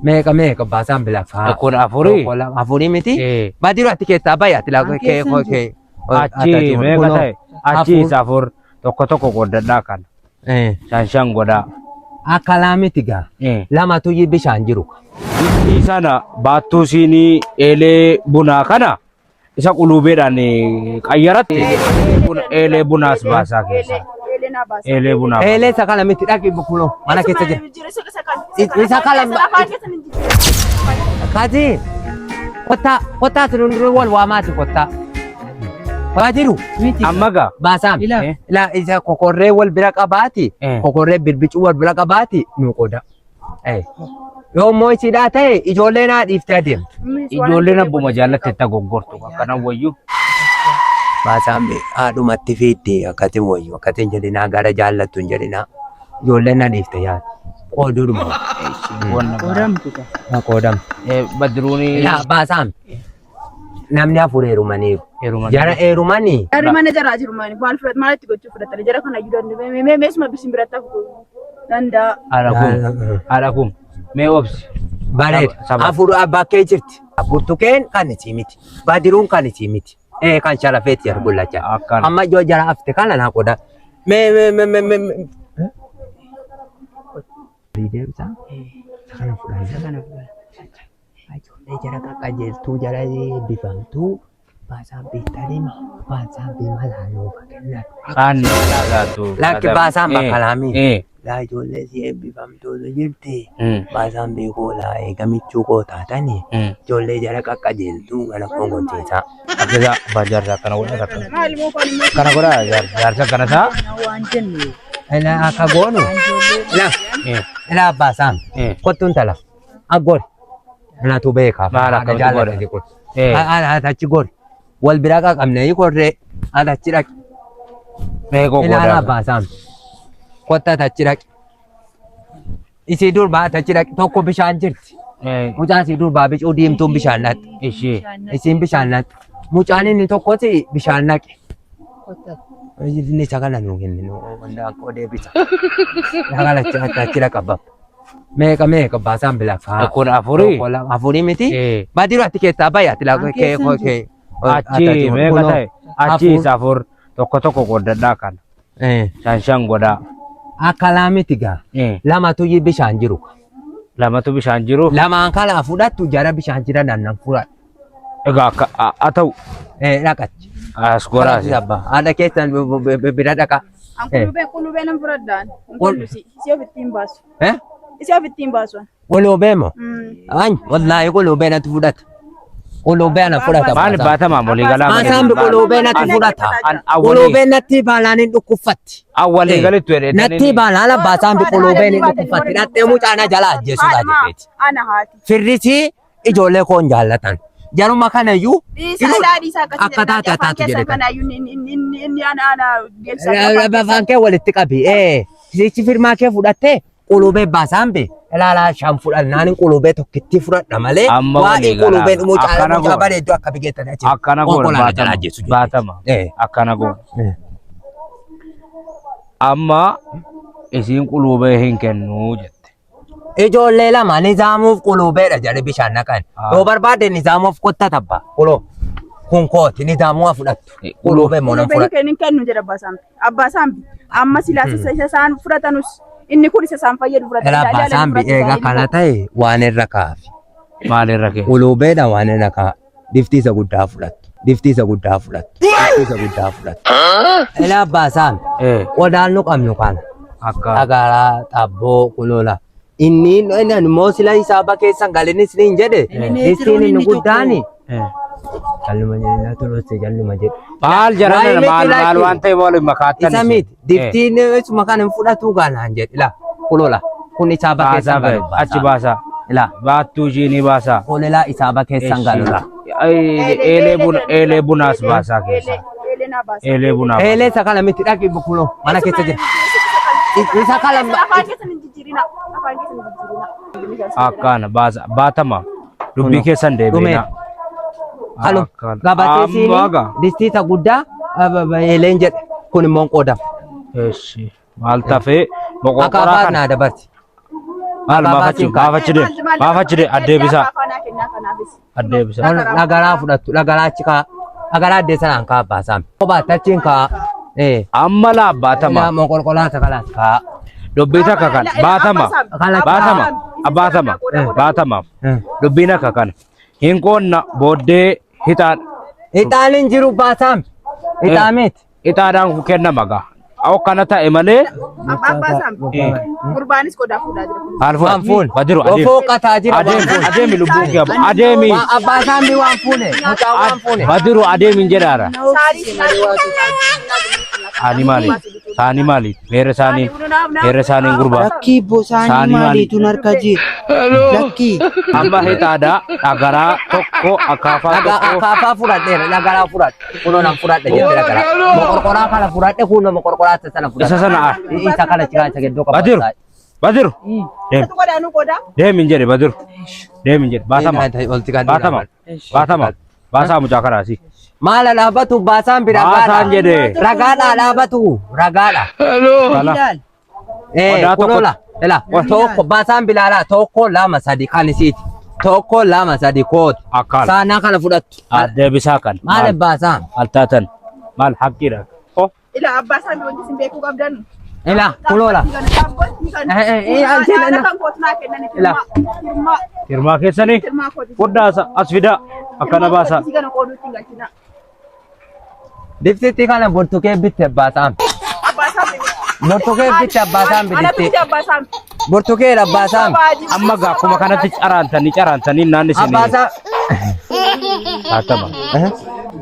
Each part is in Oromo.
Meeqa meeqa baasaan bilafaa. Kun afurii. Tokko lama afurii miti. Eh. Badiru ati keessaa bayi ati laa An kee keessa hin kee. Achi meeqa ta'e? Achi Afur. isa afur. Tokko tokko qoodadhaa kana. Eh. Shan shan godhaa. Akka laamiti gaa. Eh. Lamatu bishaan jiru. Distii sana baattuu siinii eelee bunaa kana isa quluubeedhaan qayyaratti eelee bunaas baasaa keessa. Eelee naa baasa. Eelee bunaa. Eelee isa kana miti dhaqi kunoo mana keessa jira. Isa kana Afaan keessa hin jijjiirin. Kazi kottaa kottaa sun hundinuu wal waamaati kottaa. Badiru Miti. Amma gaa. baasaam. Ilaa. Ilaa isa kokorree wal bira qabaati. Eh. Kokorree birbicuu wal bira qabaati nu qoda. Eh. Yoo immoo isiidhaa ta'e ijoollee naa dhiiftee adeemtu. Ijoolleen abbuma jaallatte itti goggortu akkana wayyu. Baasaan haadhumatti fiitti akkatiin wayyu akkatiin jedhinaa gara jaallattu hin jedhinaa. Ijoolleen na dhiifte yaadu. Qooduudhuma. Qoodamtu gaa. Qoodam. Badruuni. Ilaa baasaan namni afur heerumaniiru. Heerumanii. Jara heerumanii Jarri mana jaraa jiru maali? Maal fudhat maal itti gochuu fudhatani? Jara kana iyyuu danda'e. Mee meesuma bisin biratti hafu danda'a. Haadha kun. Haadha kun. Mee obsi. bareeda. Saba. Afur bakkee jirti. Burtukeen kan isii miti. Badiruun kan isii miti. Ee kan sharafeeti jar gullacha. Akkana. Amma ijoo jara hafte kana naa qoda. Mee mee mee mee mee. mee. Deemsa. Isa kana fudhanna. Isa kana fudhadha. Ijoollee jara qaqqajeeltuu jara eebbifamtuu baasaan beektanima baasaan beemalaa nuufa kennan. Kaan laatu. Lakki baasaan bakka laamii. Eh. Laa ijoollee si eebbifamtuutu jirti. Mm. Baasaan beekoo laa eegamichuu koo taatanii Mm. ijoollee jara qaqqajeeltuu kana konkolchiisaa. Akka isaa abbaa jaarsaa akkana godha takka. Maal immoo kan immoo Akkana godha jaarsa akkana isaa. Waan jennu. Ilaa akka goonu. Ilaa Eh. ilaa baasaan Eh. kottuun tala aggori. Anatu beekaa. Maal akkamitti Haadha godha? kun. Eh. Achi gori. Wal biraa qaqabnee korree achi dhaqi. Mee Ilaalaa gogoodhaa. baasaan. Kottaa achi dhaqi. Isii durbaa achi dhaqi. Tokko bishaan jirti. Eh. Mucaan isii durbaa bicuu diimtuun bishaan naqxi. Ishee. Isiin bishaan naqxi. Mucaan inni tokkos bishaan naqe. Kottaa. Inni isa kana nuu kenni nuu wanta akka deebisa. Dhaqala achi dhaqa abbaa. Meeqa meeqa baasaan bilafaa. Kun afurii. Tokko lama afurii miti. Eh. Badiru ati keessaa bayi ati laa An kee keessa hin kee. Achi meeqa ta'e? Achi Afur. isa afur. Tokko tokko qoodadhaa kana. Eh. Shan shan godhaa. Akka laamiti gaa. Eh. Lamatu bishaan jiru. Lamatu bishaan jiru. Lamaan kana fudhattu jara bishaan jiran annan fudhadhu. Egaa akka haa ta'u Eh, dhaqachi. as goraas. Abbaa haadha keessan bira dhaqa. An qulubee qulubee nan fudhadhaan. Hin kollu si. Isii ofitti hin baasu. Eh? Isii ofitti hin baasu. Qulubee moo? Mm. An wallaahi qulubee natti fudhata. Qulubee ana fudhata. Maal baatamaa walii galaa Maasaan qulubee natti fudhata. Awwalee Qulubee natti baalaan hin dhukkubfatti. awwalee galittu jedhee Natti baalaan abbaa qulubeen hin dhukkubfatti. Dhattee mucaana jala ajjeesuudha jetteeti. Ana haati. Firrisii ijoollee koo hin jaallatan. Jaruma kanayyuu Dhiisaa laa dhiisaa akkasii Akka taate jedhan, afaan taatu keessan jedhe tan. kanaayyuu inni inni inni inni ana ana deemsa. Afaan kee walitti qabi. Ee, sichi firmaa kee fudhattee qulubee baasaan be. Ilaalaa shan fudhannaan qulubee tokkitti fudhadha malee. Amma Waa'ee walii galaa. qulubeen mucaa Akkana mucaa goona. bareedduu akka bigeettan achi. Akkana goona Konkolaataa jala baatama. ajjeesu jechuudha. Baatama. Ee. Akkana goona. Ee. Amma isiin qulubee hin kennuu jette. Ijoollee lama nizaamuuf qulubeedha jedhe bishaan naqan. Ah. Yoo barbaade nizaamuuf qotta tabba. Quloo. Kun kooti nizaamuu haa fudhattu. Qulubee moo nan Qulubeen fudhadhu. kennin kennu jedha abbaa saambi. Abbaa saambi amma silaa isa isa isaan fudhatanus inni kun isa isaan fayyadu fudhatan. Ilaa abbaa saambi eega kana ta'e waan irra kaafi. Maalirra kee? Qulubeedha waan irra kaafi. Diftii isa guddaa fudhattu. Diftii isa guddaa fudhattu. Diftii isa guddaa fudhattu. Ilaa abbaa saambi. Eh. Qodaan nu qabnu kana. Akka Dhagaraa, xabboo, quloola. Inni inni immoo sila hisaaba keessan galinis ni hin jedhe. Inni Distiin meetiroon inni inni guddaani. Eh. Jalluma jedhe tolose jalluma jedhe. Maal Waa'ee jedhan miti maal maal laaki. waan ta'e maal makaattan Isa miti. Diftiin isuma kan hin fudhatu gaanaan jedhe. Ila kulola. Kun hisaaba Baasaa keessan ba'e galu. achi baasaa. Ila Baattuu ishii ni baasaa. kulila hisaaba keessan galu. La. Eelee buna eelee bunaas baasaa keessa. Eelee naa baasa. Eelee bunaa. Eelee isa kana miti dhaqi kuloo mana keessa jira. Isa kana Afaan keessan hin jijjiirina. Afaan keessan hin jijjiirina. Akkana baasa baatama. Dubbii keessan deebiina. Halo. Akkana. Gabatee Amma siinii gaa. distii isa guddaa eeleen jedhe. Kun immoo hin qoodamu. Eshi. Maal tafee Akka boqoqoraa afaan kana naa dabarsi. Maal maafachi maafachi deem maafachi deem addeebisaa addeebisaa. Dhagaraa fudhattu dhagaraa achi kaa dhagaraa addee sanaan kaa abbaa saami. Kophaatti achiin kaa. Amma laa baatama. Moqolqolaa sakalaas kaa. Dubbii takka kana baatama baatama baatama baatama dubbiin akka kana hin qoonna booddee hixaan Ixaan hin jiru baasaam. Ixaameeti. Ixaadhaan kennama gaa. Akkana ta'e malee Gurbaanis qodaa fuudhaa jira. Maal Waan fuune. Badiru adeemi. Ofoo qataa jira waan Adeemi fuune. adeemi lubbuun kee abu. Adeemi. Abbaa saambi waan fuune. Mucaa waan fuune. Badiru adeemi hin jedhaara. Saanii maali? Saanii maali? Meerre saanii. Meerre saaniin gurbaa. Lakkii bosaanii Saanii maali? maaliitu harka jira? Lakkii. Amma hixaadhaa dhagaraa tokko akaafaa Dhagaa tokko. akaafaa fudhadheera dhagaraa fudhadhe. Kunoo nan fudhadhe jette dhagaraa. Moqorqoraa kana fudhadhe kunoo moqorqoraa isa sana fudhadhe. Isa sana ah. Isa kana ciraa isa gidduu qaba. Badiru. Badiru. Deemi. Qodaa nu qodaa. Deemi hin jedhe Badiru. Deemi hin jedhe. Baatama. Baatama. Baatama. Baasaa mucaa kanaasi. Maala dhaabatu baasaan bira Baasaan jedhe. Ragaadha dhaabatu ragaadha. Kana. Ilaal. Qodaa tokko- Kunola ila tokko baasaan bilaalaa tokko lama sadi kan isiiti. Tokko lama sadi kooti. Akkaan. Saanaa kana fudhattu. Deebisaa kan. Maal baasaan? Maal taatan? Maal haqqiidha? Oh. Ila abbaa isaa wanti isin beekuu qabdan. Ila kunola. Kan kootu naa kennani tirmaa. Firmaa keessanii Tirmaa kooti. foddaasa as fidaa akkana baasa. Kana qooduutti hin galchina. Diftitti kana burtukee bitte baasaan. Abbaa isaa Burtukee bitte abbaasaan Anatu bitte. bite abbaa isaa. Burtukee abbaasaan. Amma gaa akkuma kanatti caraantanii caraantanii naanni isin Abbaasaa. Baatama.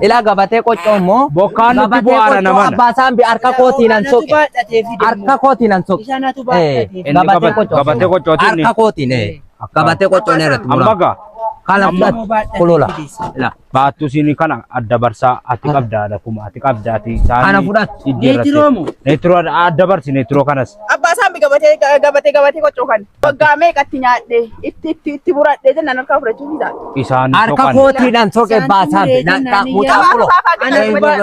Ila gabatee qoccoo immoo. Bokkaan nutti Gabatee bu'aara qoccoo namana. abbaasaan bi harka kootiin an Anatu soqe. baadhatee fide. Harka kootiin an soqe. Isa anatu baadhatee fide. Inni Gabatee qoccoo. gabatee qoccootiin Harka kootiin. Gabatee qoccoon irratti Amma murama. gaa Kana Amma- fudhatu. Kulola. Ila. baattuu siinii kana adda barsaa ati qabdaa dhaquma ati qabdaa ati isaanii Kana fudhatu. jijjiirratte. Neetiroo moo? Neetiroo adda barsi neetiroo kanas. Abbaa isaa gabatee gabatee gabatee qoccoo kan. Waggaa meeqatti nyaadhe itti itti itti muradhe jennaan harkaa fudhachuu ni ta'a. Isaan Harka soqan. kootiin an soqe baasaan. Mucaa kulo.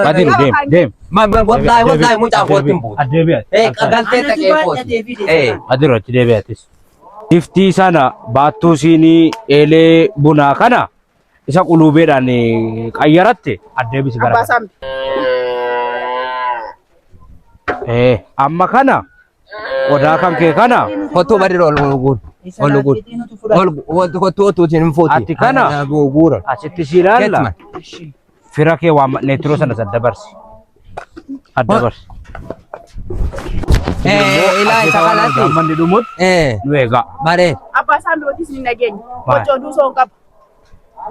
Badiru deem deem. Wallahi wallahi mucaa kootiin buutu. Addeebi'ati. Galtee Anatu taqee baadhatee kooti. fide. Badiru achi deebi'atis. Diftii sana baattuu siinii eelee bunaa kana isa quluubeedhaan qayyaratte addeebisi gara. Abbaa isaa Amma kana qodaa kan kee kana Kottuu badiru ol guur. Isa Ol guur. laaffiitiin nutu fudhata. Ol kottuu otuutiin hin fuuti. Ati kana? Guura. asitti si ilaalla. Keessuma. Fira kee waan neetiroo sana adda barsi. Adda barsi. Ilaa isa kanatti. Amma inni dhumutti nu eegaa. Baree. Abbaa isaa wanti isin hin dhageenye. Qoccoo duusoo hin qabu.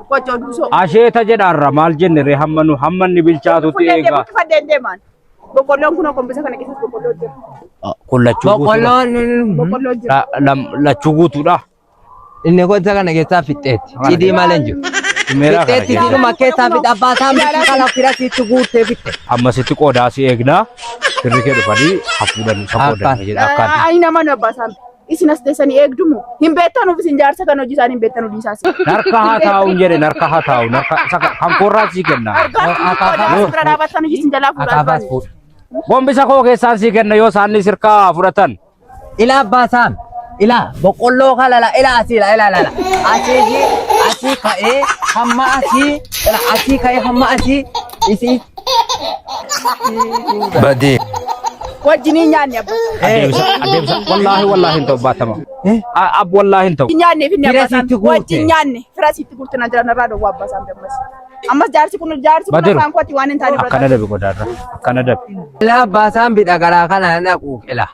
Qoccoo duusoo. Asheeta jedhaarra maal jenne ree hamma nu hamma inni bilchaatutti eegaa. Buqqifadheen deemaan. Boqqolloon kun gombisa kana keessas boqqolloo jira. Kun lachuu guutuudha. Boqqolloon. Boqqolloo jira. Lachuu guutuudha. Inni gosa kana keessaa fixxeetti. Cidii malee hin jiru. Meeraa kana Fixxeetti keessa. ciduma keessaa fixa. Abbaa isaa miti kana fira sitti guuttee fixxe. Amma sitti qodaa si eegnaa. Firri kee dhufanii hafuudhan isa qoodan jedha akkaan. Ani nama nu abbaa isaa. Isin as teessanii eegdumu. Hin beektanuuf isin jaarsa kan hojii isaanii hin beektanu dhiisaas. Narka haa taa'u hin jedhe narka haa taa'u narka isa kan koorraa sii kenna. Qodaa bira dhaabattan hojii isin jalaa fuudhaa Akaafaas turan. fuudhu. Gombisa koo keessaan sii kenna yoo isaanni sirkaa fudhatan. Ilaa abbaa isaa. Ilaa boqqolloo kana la ilaa asii la ilaa la asii asii ka'ee hamma asii ilaa asii ka'ee hamma asii isii. Badii. Wajjin hin nyaanne abbaa. Adeemsa adeemsa wallaahi wallaahi hin ta'u baatama. Ab wallaahi hin ta'u. Hin nyaanne finne Fira abbaa isaa. sitti guurte. Wajjin nyaanne fira sitti guurte na jiran irraa dhowwaa abbaa isaa ammas. Ammas jaarsi kun jaarsi kun Badiru. afaan kooti waan hin taane Akkana dabi qodaarra akkana dabi. Ilaa abbaa isaan bidhagaraa kana naqu ilaa.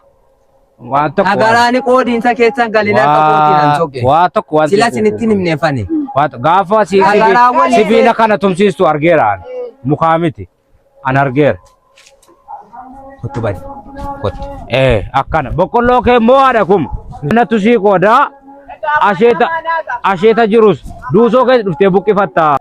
Waan tokko waan- Dhagaraani qoodiinsa keessan galina akka kootiin an soqe. waa tokko waan Sila isinitti hin himneefani. Waa gaafa si Dhagaraa waliin- sibiila kana tumsiistu argeera an. Mukaa miti an argeera. Kottu badi. Kottu. Akkana boqqolloo kee immoo haadha kum. Natu sii qoodaa asheeta asheeta jirus duusoo keessa dhuftee buqqifatta.